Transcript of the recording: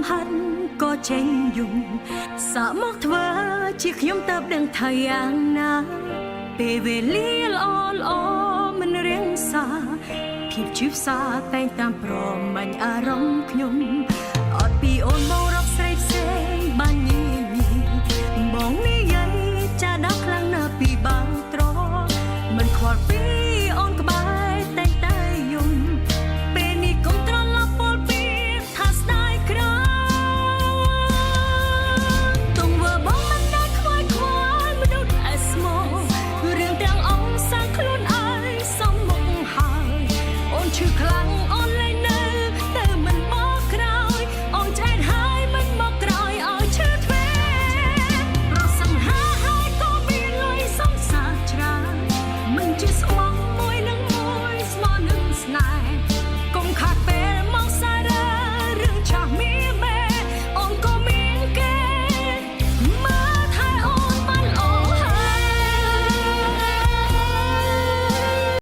ហាត់ក៏ចេញយំសាកមកធ្វើជាខ្ញុំតើបដឹងថាយ៉ាងណា ពេលវេលាល្អល្អមិនរៀងសាភាពជឿផ្សាតែងតាមប្រមាញ់អារម្មណ៍ខ្ញុំអត់ពីអូនបង។